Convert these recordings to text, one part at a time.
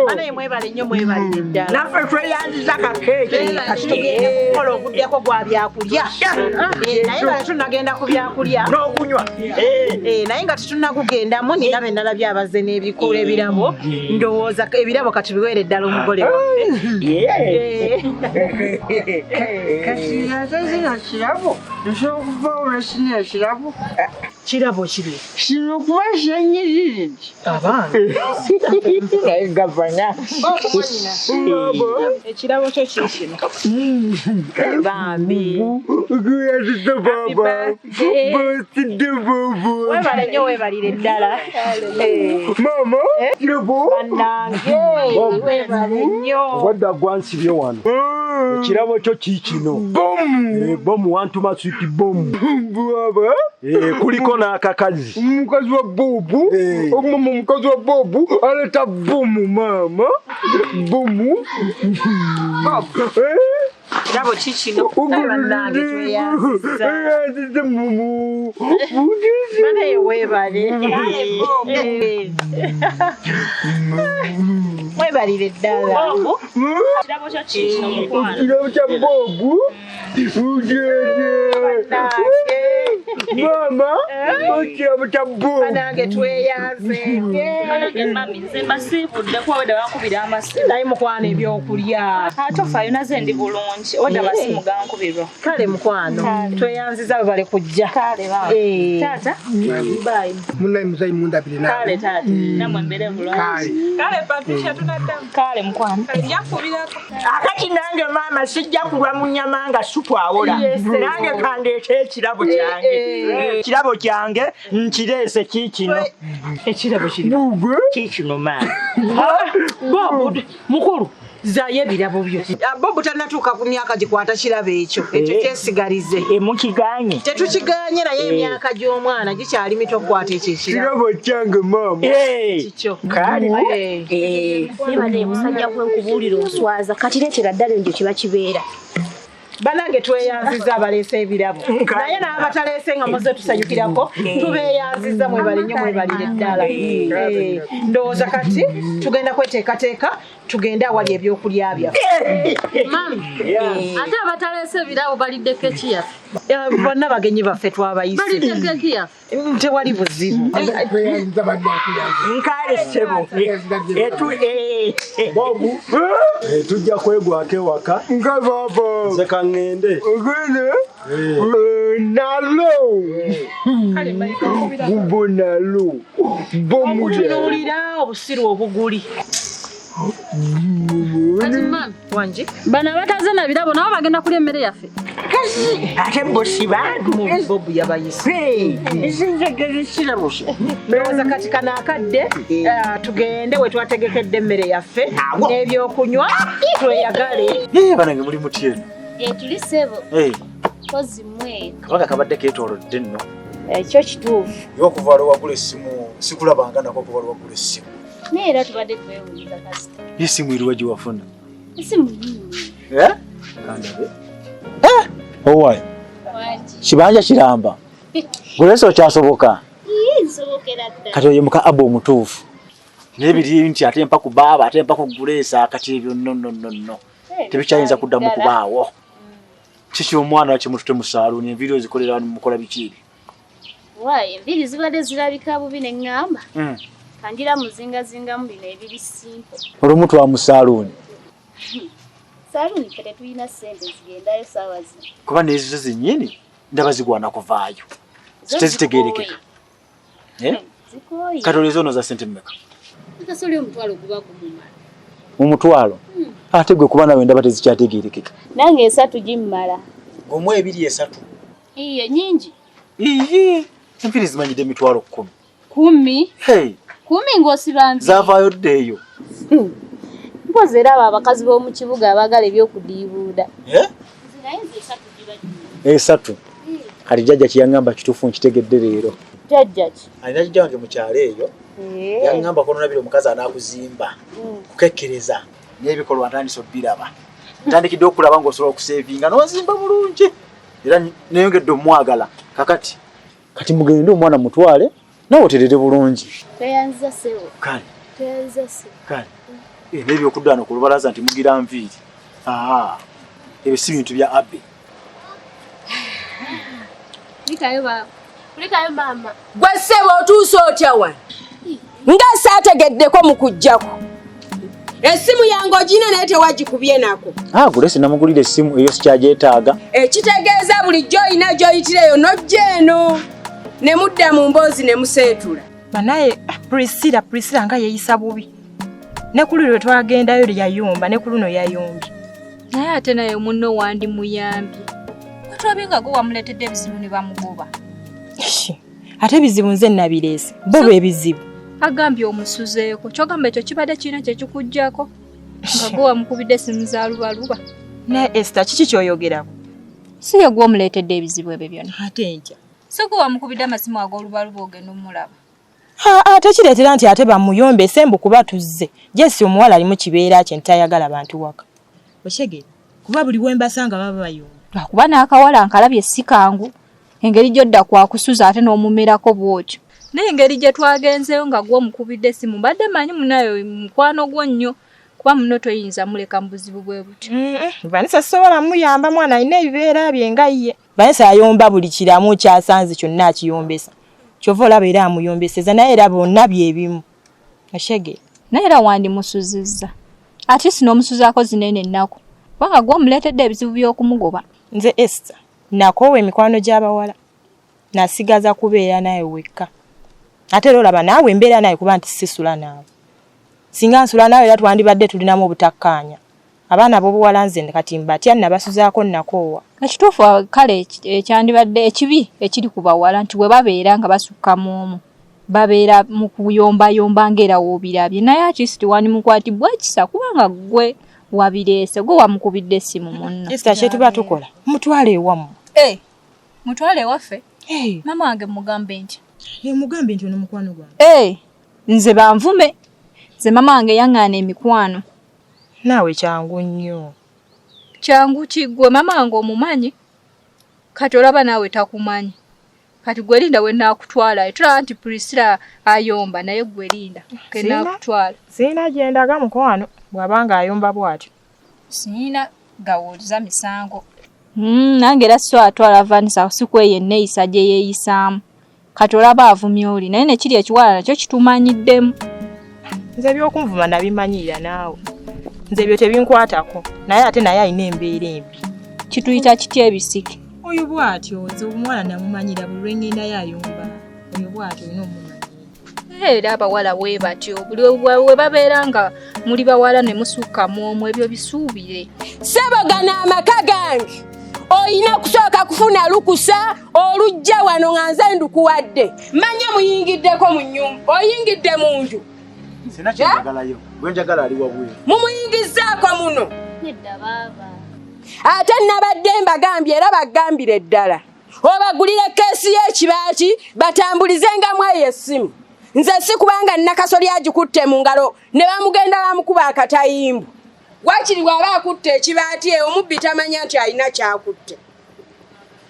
Banaye mwebale nnyo, mwebalire ddala. Naffe tweyanziza kakeeki. Kati tugenda kukola oguddeko gwa byakulya. Naye nga tetunnagenda ku byakulya n'okunywa. Naye nga tetunnagugendamu, nina be nalabye abazze n'ebikula ebirabo. Ndowooza ebirabo kati biweere ddala omugole waffe. Kati ate zino kirabo nsobola okuva olwekino ekirabo. Kirabo kiri? Kino kuba kyenyiriridde. Abaana. Naye gavana. Ekirabo kyo kiikino bambi. Happy birthday. Birthday, baba. Webale nnyo, weebalire ddala. Mama, kirabo. Bannange, webale nnyo. Obwadda gwansibye wano, ekirabo kyo kiikino. Bomu. Bomu wantuma sweet bomu. Baba. Kuliko n'akakazi. Omukazi wa Bobu. Mama, omukazi wa Bobu aleta bomu, maama. Bomu. Kirabo kikino bannange, tweyanziza. Tweyanziza mumu. Banaye weebale. Mwebalire ddala. Kirabo kyo kiikino, mukwano. Kirabo kya Bobu. Maama, ekirabo kya Bobu. Banange, tweyanzenge. Banange mami, nze mbasiibudde kuba wedda bankubira amasimu. Naye mukwano, ebyokulya? Ate ofaayo, naze ndi bulungi, wedda amasimu gankubirwa. Kale mukwano, tweyanziza, bwe bale kujja. Kale bambi. Taata, bye. Munaye muzayi mundabire nawe. Kale taata, namwe mbeere bulungi. Kale. Kale Patricia, tunaddamu. Kale mukwano. Yakubirako. Akati nange maama sijja kulwa mu nyama nga supu awola. Nange kandeete ekirabo kyange. Ekirabo kyange nkireese kiikino. Ekirabo kiri? Kiikino maama. Bobu mukulu, zaayo ebirabo byo. Bobu tannatuuka ku myaka gikwata kirabo ekyo. Ekyo kyesigalize. Mukiganye? Tetukiganye, naye emyaka gy'omwana gikyali mito okukwata ekyo ekirabo. Kirabo kyange maama. Kikyo. Kale. Nibadde musajja gwe nkubuulira, oswaza. Kati leetera ddala ekyo kiba kibeera. Banange, tweyanziza abaleese ebirabo, naye n'abataleese nga muze tusanyukirako, tubeeyanziza. Mwebale nnyo, mwebalire ddala. Ndowooza kati tugenda kweteekateeka tugende awali ebyokulya byaffe. Mami, ate abataleese ebirabo balidde keki yaffe. Bonna bagenyi baffe twabayise. Balidde keki yaffe. Tewali buzibu. Tweyanziza baddakuyanza. Nkale ssebo. Etu Bobu, tujja kwegwako ewaka. Nga baba. Nze kaŋŋende. Ogende. Nalo. Gubo nalo. Bomu. Okutunuulira obusiru obuguli. Kati mami, Wangi. bano abataze na birabo nabo bagenda kulya emmere yaffe? Ate bo si bantu. Bobu yabayise. Ndowooza kati kano akadde tugende we twategekedde emmere yaffe Awo. n'ebyokunywa, tweyagale. Banange, muli mutya eno? Gyetuli ssebo. Kozi mmwe? Kabaga kabadde keetoolodde nno. Ekyo kituufu. Ye okuva lwe wagula essimu sikulabanga nako, okuva lwe wagula essimu. Naye era tubadde twewuliza kasita. Ye essimu eriwa gye wafuna? Esimu yiiyo. Eh? Kandabe. Owaye. Wangi. Kibanja kiramba. Gulesa okyasoboka. Ii, nsobokera ddala. Kati oyo muka aba omutuufu. Naye biri nti ate mpa ku baaba, ate mpa ku Gulesa, kati ebyo no, no, no, no. Tebikyayinza kuddamu kubaawo. Kiki omwana kimutute mu saaluuni, enviiri ozikolera mukola biki ebyo? Waayi, enviiri zibadde zirabika bubi ne ŋŋamba kangira muzingazingamu bino ebiri simple. Olumu twa mu saaluuni. Saaluuni ffe tetulina ssente zigendayo saawa zino. Kuba n'ezizo zennyini ndaba zigwana kuvaayo. Zo. Tezitegeerekeka. Eh? Zikooye. Kati olwo ezo za ssente mmeka? Kasoli 100 guba gumumala. 100? Ate gwe kuba nawe ndaba tezikyategeerekeka. Nange 3 gimmala. Gumu, ebiri, esatu. Iyo nyingi. Iyi, enviiri zimanyidde 100,000. 10? Hey. 10 ng'osiba nviiri? Zaavaayo dda eyo. Mpozi era abo abakazi b'omu kibuga abaagala ebyokudiibuuda. Eh? Nze naye nze 3 giba gimmala. Esatu. Kati jjajja kyeyaŋŋamba kituufu, nkitegedde leero. Jjajja ki? Alina jjajja wange mu kyalo eyo. Yaŋŋamba konolabira omukazi anaakuzimba kukekkereza n'ebikolwa. Ntandise obbiraba, ntandikidde okulaba ng'osobola okusevinga n'ozimba bulungi, era neyongedde omwagala. Kakati kati mugende, omwana mutwale, nawe oterere bulungi. Tweyanziza ssebo. Kale. Tweyanziza ssebo. Kale. N'ebyokudda wano ku lubalaza nti mugira nviiri. Aa, ebyo si bintu bya Abby. Kulikayo baba. Kulikayo maama. Gwe ssebo otuuse otya wano? Nga saategeddeko mu kujjako. Essimu yange ogirina naye tewagikubye nako. Ah, Grace namugulira essimu eyo sikyagyetaaga. Ekitegeeza bulijjo olina gy'oyitira eyo n'ojja eno ne mudda mu mboozi ne museetula. Banaye Priscilla, Priscilla nga yeeyisa bubi. Ne ku luli lwe twagendayo yayomba ne ku luno yayombye. Naye ate naye munno wandimuyambye. Watulabye nga gwe wamuleetedde ebizibu ne bamugoba. Ate ebizibu nze nabireese. Bo be bizibu. Agambye omusuzeeko. Ky'ogamba ekyo kibadde kirina kye kikuggyako. Nga gwe wamukubidde essimu za lubaluba. Naye Esther kiki ky'oyogerako? Si ye gwe omuleetedde ebizibu ebyo byonna. Ate ntya? Si gwe wamukubidde amasimu ag'olubaluba ogenda omulaba. Aa, tekireetera nti ate bamuyombese mbu kuba tuzze. Jesse omuwala alimu kibeera kye ntayagala bantu waka. Oshegere, kuba buli we mbasanga baba bayomba. Lwakuba n'akawala nkalabye si kangu. Engeri gy'odda kwakusuza ate n'omumerako bw'otyo. Naye engeri gye twagenzeeyo nga gwe omukubidde essimu mbadde mmanyi munaye mukwano gwo nnyo kuba munno toyinza muleka mu buzibu bwe butyo. Vanessa sisobola muyamba mwana alina ebibeera bye nga ye. Vanessa ayomba buli kiramu ky'asanze kyonna akiyombesa. Ky'ova olaba era amuyombeseza naye era bonna bye bimu. Oshegere. Naye era wandimusuzizza. Ate si n'omusuzaako zinene ennaku. Kubanga gwe omuleetedde ebizibu by'okumugoba. Nze Esther nakoowa emikwano gy'abawala. Nasigaza kubeera naye wekka. Ate era olaba naawe embeera naye kuba nti sisula naawe. Singa nsula naawe era twandibadde tulinamu obutakkaanya. Abaana ab'obuwala nze kati mbatya nabasuzaako nakoowa. Ekituufu kale ekyandibadde ekibi ekiri ku bawala nti bwe babeera nga basukka mu omu babeera mu kuyombayomba ng'era w'obirabye. Naye at least wandimukwatibwa ekisa kubanga ggwe wabireese, gwe wamukubidde essimu munno. Esther kye tuba tukola mutwale ewammwe. Mutwale ewaffe? Maama wange mugambe nti. Mugambe nti ono mukwano gwange. Nze banvume. Nze maama wange yaŋŋaana emikwano. Naawe kyangu nnyo. Kyangu ki ggwe maama wange omumanyi? Kati olaba naawe takumanyi. Kati gwe linda we nnaakutwala. Tulaba nti Priscilla ayomba naye gwe linda ke nnaakutwala. Sirina gye ndaga mukwano bw'aba ng'ayomba bw'atyo. Sirina gawuliza misango. Nange era so atwala Vanessa si kweyo enneeyisa gye yeeyisaamu. Kati olaba avumye oli naye ne kiri ekiwala nakyo kitumanyiddemu. Nze ebyokunvuma nabimanyirira naawe. Nze ebyo tebinkwatako naye ate naye alina embeera embi. Kituyita kitya ebisike? Oyo bw'atyo nze omuwala namumanyira buli lwe ŋŋendayo ayomba. Oyo bw'atyo olina omumanyira. Era abawala bwe batyo buli we babeera nga muli bawala ne musukka mu omu ebyo bisuubire. Ssebo gano amaka gange olina kusooka kufuna lukusa olujja wano nga nze ndukuwadde. Manya muyingiddeko mu nnyumba, oyingidde mu nju. Sina kyenjagalayo, gwe njagala ali wabweru. Mumuyingizzaako muno. Nedda baaba. Ate nabadde mbagambye era bagambire ddala. Obagulire keesi y'ekibaati batambulizengamu eyo essimu. Nze si kubanga Nakasolya agikutte mu ngalo ne bamugenda bamukuba akatayimbu. Waakiri bw'aba akutte ekibaati eyo omubbi tamanya nti alina ky'akutte.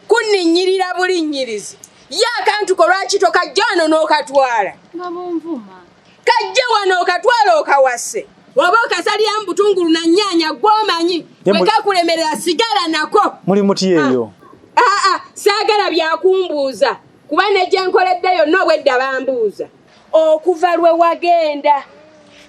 Kunninnyirira bulinnyirizi. Ye akantu ko lwaki tokajja wano n'okatwala? Nga bunvuma. Kajje wano okatwala okawase. Oba okasalira mu butungulu na nnyaanya gw'omanyi. Bwe kakulemerera sigala nako. Muli muti eyo. Aa, saagala byakumbuuza kuba ne gye nkoledde yonna obwedda bambuuza. Okuva lwe wagenda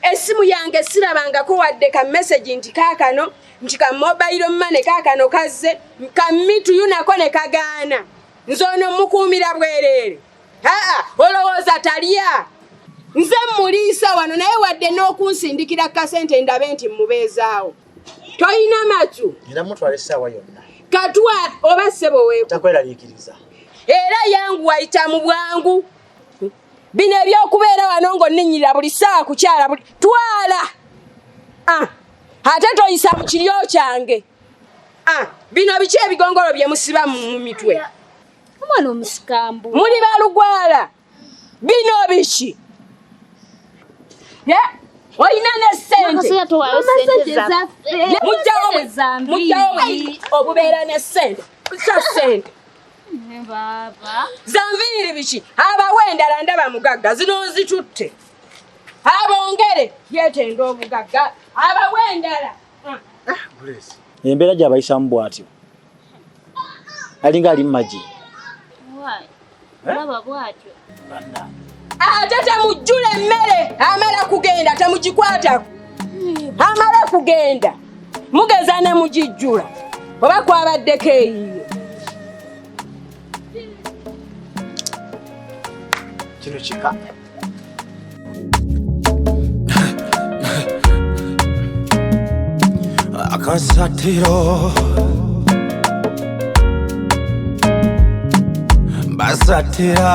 essimu yange sirabangako wadde ka message nti kaakano nti ka mobile money kaakano kazze ka mituyu nako ne kagaana. Nze ono mukuumira bwereere. Aa, olowooza talya. Nze mmuliisa wano naye wadde n'okunsindikira kasente ndabe nti mmubeezaawo. Toyina matu. Era mutwala essaawa yonna. Katwa oba ssebo weeku. Takweraliikiriza. Era yanguwa yita mu bwangu. Bino ebyokubeera wano ng'onninnyirira buli ssaawa kukyala buli twala. Ate toyisa mu kiryo kyange. Bino biki ebigongolo bye musiba mu mitwe? Omwana omusikambu. Muli balugwala. Bino biki? Olina ne ssente. Mujjawo obubeera ne ssente. Sa ssente. Za nviiri biki? Abawa endala ndaba mugagga zino nzitutte. Abongere yeetenda obugagga abawe endala. Embeera gy'abayisamu bw'atyo alinga ali mu magi. Olaba bw'atyo. Ate temujjula emmere amala kugenda temugikwatako. Amala kugenda mugeza ne mugijjula oba kwabaddeko eyiyo. Kino kika. Akasatiro basatira.